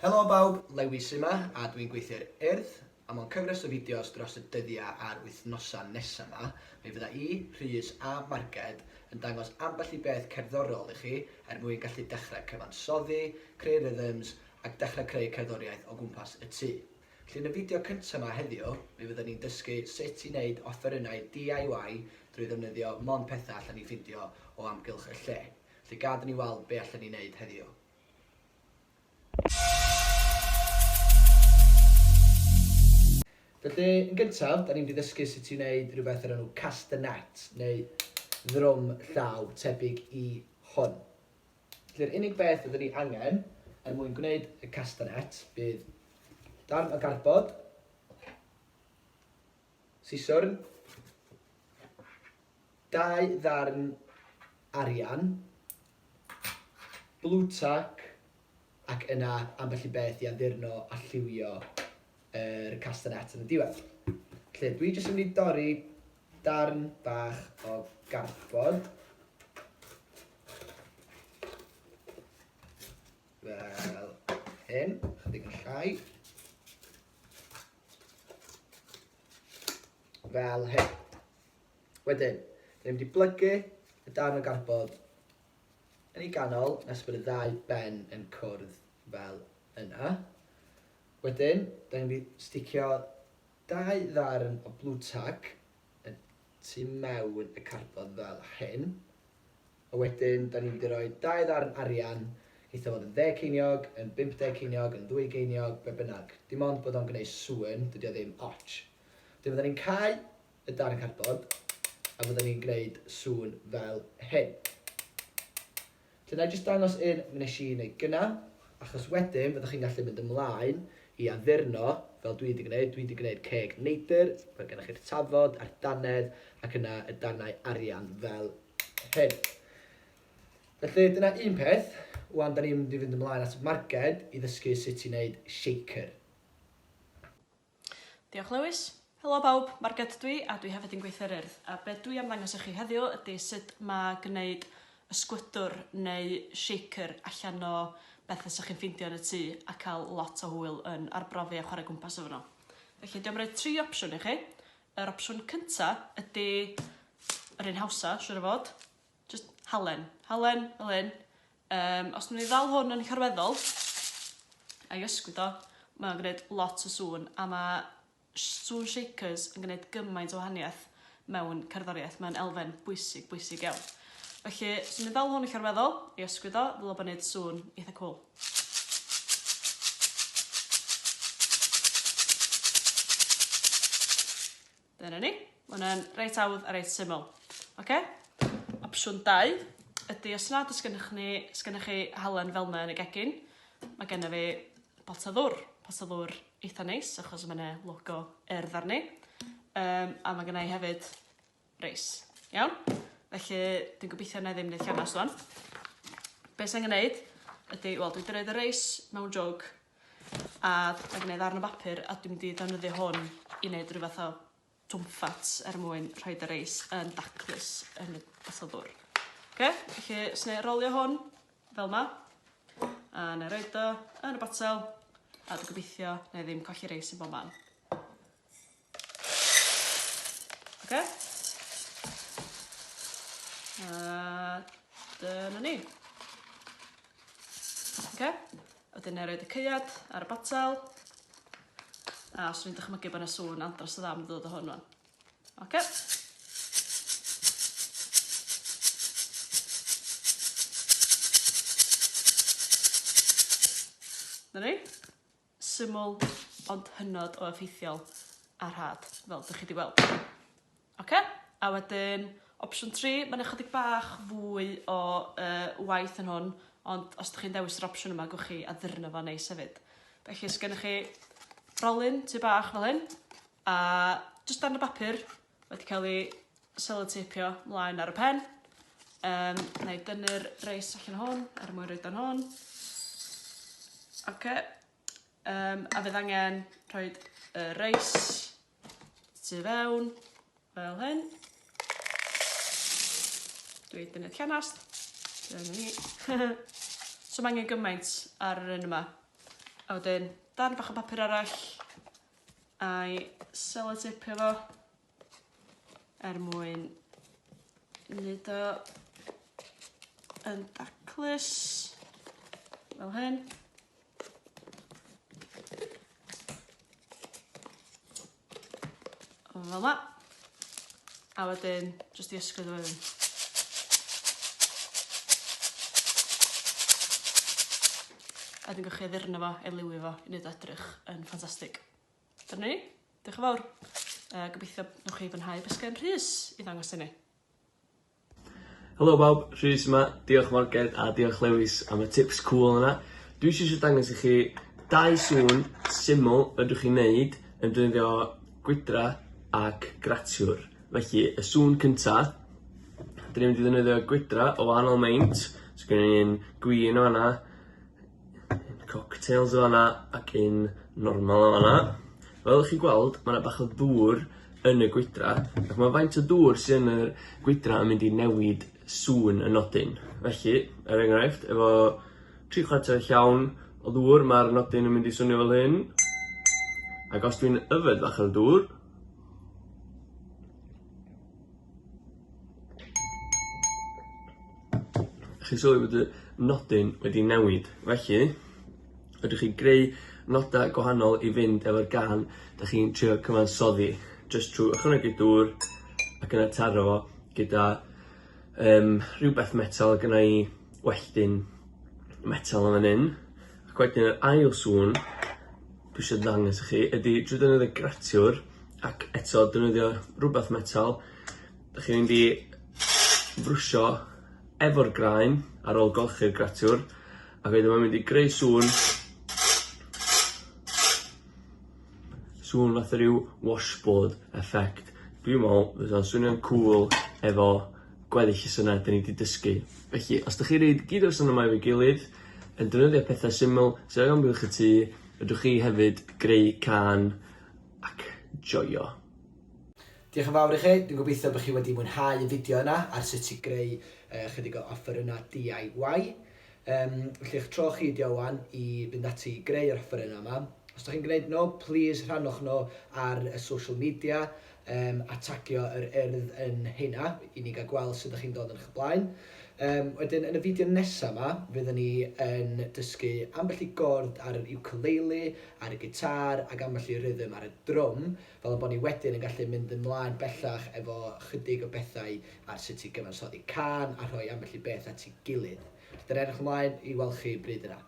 Helo bawb, Lewis yma a dwi'n gweithio i'r Urdd a mewn cyfres o fideos dros y dyddiau a'r wythnosau nesa 'ma, mi fydda i, Rhys a Marged yn dangos ambell i beth cerddorol i chi er mwyn gallu dechrau cyfansoddi, creu rhythms ac dechrau creu cerddoriaeth o gwmpas y tŷ. Felly yn y fideo cyntaf 'ma heddiw, mi fyddan ni'n dysgu sut i wneud offerynnau DIY drwy ddefnyddio mond pethau allan ni ffindio o amgylch y lle. Felly gad i ni weld be allan ni wneud heddiw. Felly, yn gyntaf, da ni'n mynd i ddysgu sut i wneud rhywbeth o'r enw castanet, neu ddrwm llaw tebyg i hwn. Felly'r unig beth fyddwn ni angen er mwyn gwneud y castanet bydd darn o gardbord, siswrn, 2 ddarn arian, blue tack ac yna ambell i beth i addurno a lliwio yr castanet yn y diwedd. Felly dwi jyst yn mynd i dorri darn bach o gardbord fel hyn, chydig yn llai. Fel hyn. Wedyn, da ni'n mynd i blygu y darn o gardbord yn ei ganol nes bod y ddau ben yn cwrdd fel yna. Wedyn, da ni'n mynd i sticio 2 ddarn o blue tack y tu mewn y cardbord fel hyn. A wedyn, da ni'n mynd i roi 2 ddarn arian, geith o fod yn ddeg ceiniog, yn 50 ceiniog, yn ddwy geiniog, be bynnag. Dim ond bod o'n gwneud sŵn, dydy o ddim otsh. Wedyn fyddan ni'n cau y darn cardbord a fyddan ni'n gwneud sŵn fel hyn. Felly na i jyst dangos un wnes i wneud gynna, achos wedyn fyddwch chi'n gallu mynd ymlaen i addurno fel dwi wedi gwneud. Dwi wedi gwneud ceg neidr, mae gennych chi'r tafod a'r dannedd ac yna y darnau arian fel hyn. Felly dyna un peth. Wan da ni'n mynd i fynd ymlaen at Marged i ddysgu sut i wneud shaker. Diolch Lewis. Helo bawb, Marged dwi a dwi hefyd yn gweithio ar Urdd a be dwi am ddangos i chi heddiw ydy sut mae gwneud ysgwydwr neu shaker allan o bethau 'sa chi'n ffeindio yn y tŷ a cael lot o hwyl yn arbrofi a chwarae gwmpas efo nhw. Felly dwi am roi tri opsiwn i chi. Yr opsiwn cynta ydy yr un hawsa, siŵr o fod, Jyst halen. Halen, fel hyn. Um, os nhw'n ei ddal hwn yn llorweddol, a'i ysgwyd o, mae'n gwneud lot o sŵn, a mae sŵn shakers yn gwneud gymaint o wahaniaeth mewn cerddoriaeth. Mae'n elfen bwysig, bwysig iawn. Felly, swn i'n ddal hwn yn llorweddol, i ysgwyd o, ddylai bod wneud sŵn eitha cool. Dyna ni. Mae hwnna'n reit hawdd a reit syml. Oce? Opsiwn 2 ydy os nad oes gennych ni, sgennych chi halen fel yna yn y gegin, mae genna fi pot o ddwr. Pot o ddwr eitha neis achos mae yna logo Urdd arni. Um, a mae genna i hefyd reis. Iawn? Felly dwi'n gobeithio na i ddim wneud llanast wan. Be sy'n gwneud ydy, wel, dwi wedi rhoi y reis mewn jwg A ma' gynna i ddarn o bapur a dwi mynd i ddefnyddio hwn i neud ryw fath o twmffat er mwyn rhoid y reis yn daclus yn y botel ddŵr. Oce, felly os nai rolio hwn fel 'ma a nai roid o yn y botel a dwi gobeithio nai ddim colli reis yn bob man. Oce? A dyna ni. Oce? Wedyn na i roed y caead ar y botel. A os dwi'n dychmygu bod yna sŵn andros o dda yn dod o hwn wan. Oce? Dyna ni. Syml ond hynod o effeithiol a rhad, fel dych chi 'di weld. Oce? A wedyn opsiwn 3, ma' 'na chydig bach fwy o yy waith yn hwn, ond os dych chi'n dewis yr opsiwn yma gewch chi addurno fo'n neis hefyd. Felly os gennych chi rolyn tŷ bach fel hyn, a jyst darn o bapur wedi cael ei selotapio mlaen ar y pen. Um, na i dynnu'r reis allan hwn er mwyn rhaid o'n hwn. Oce. Um, a fydd angen rhoi y reis tu fewn fel hyn. Dwi dynnu'r llanast. Dyna ni. so mae angen gymaint ar yr un yma. A wedyn, darn bach o bapur arall a'i selotipio fo er mwyn wneud o yn daclus fel hyn. Fel 'na. A wedyn jyst i ysgwyd o fewn. A wedyn gewch chi addurno fo, ei liwio fo i neud o edrych yn ffantastig. Dyna ni. Diolch yn fawr. Uh, gobeithio newch chi fwynhau be sgen Rhys i ddangos i ni. Helo bawb, Rhys yma. Diolch Marged a diolch Lewis am y tips cŵl yna. Dwi eisiau dangos i chi dau sŵn syml fedrwch chi wneud yn defnyddio gwydra ac gratiwr. Felly, y sŵn cynta, dyn ni'n mynd i ddefnyddio gwydra o wahanol maint. So gen i un gwin o fanna, cocktails o fanna ac un normal o fanna. Fel 'ych chi'n gweld ma' 'na bach o ddŵr yn y gwydra ac ma' faint o dŵr sy yn yr gwydra yn mynd i newid sŵn y nodyn. Felly, er enghraifft, efo 3/4 llawn o ddŵr ma'r nodyn yn mynd i swnio fel hyn. Ac os dwi'n yfed bach o'r dŵr, Chi'n sylwi bod y nodyn wedi newid. Felly, fedrwch chi greu noda gwahanol i fynd efo'r gân 'dach chi'n trio cyfansoddi jyst trw ychwanegu dŵr ac yna taro fo gyda yym rhywbeth metal gynna i welltyn metal yn fan 'yn. Ac wedyn yr ail sŵn dwi isio ddangos i chi ydi trwy defnyddio gratiwr ac eto defnyddio rwbeth metal 'dach chi'n mynd i frwsio efo'r graen ar ôl golchi'r gratiwr ac wedyn ma'n mynd i greu sŵn sŵn fatha ryw washboard effect. Dwi'n me'wl fysa'n swnio'n cŵl efo gweddill y syna 'dyn ni 'di dysgu. Felly os 'dych chi roid gyd o'r syna 'ma efo'i gilydd yn defnyddio petha syml sy o amgylch y tŷ fedrwch chi hefyd greu cân ac joio. Diolch yn fawr i chi, dwi'n gobeithio bod chi wedi mwynhau y fideo yna ar sut i greu chydig o offerynnau DIY. Um, felly eich tro chi ydi o wan i fynd ati i greu yr offerynnau yma. Os ydych chi'n gwneud nhw, please rhannwch nhw ar y social media um, a tagio yr Urdd yn heina i ni gael gweld sut ydych chi'n dod yn eich blaen. Um, wedyn, yn y fideo nesaf yma, fyddwn ni yn dysgu ambell i gord ar yr ukulele, ar y gitar ac ambell i rhythm ar y drwm. Fel ein bod ni wedyn yn gallu mynd ymlaen bellach efo chydig o bethau ar sut i gyfansoddi cân a rhoi ambell i beth at ei gilydd. Felly, 'dan ni'n edrych ymlaen i weld chi bryd yna.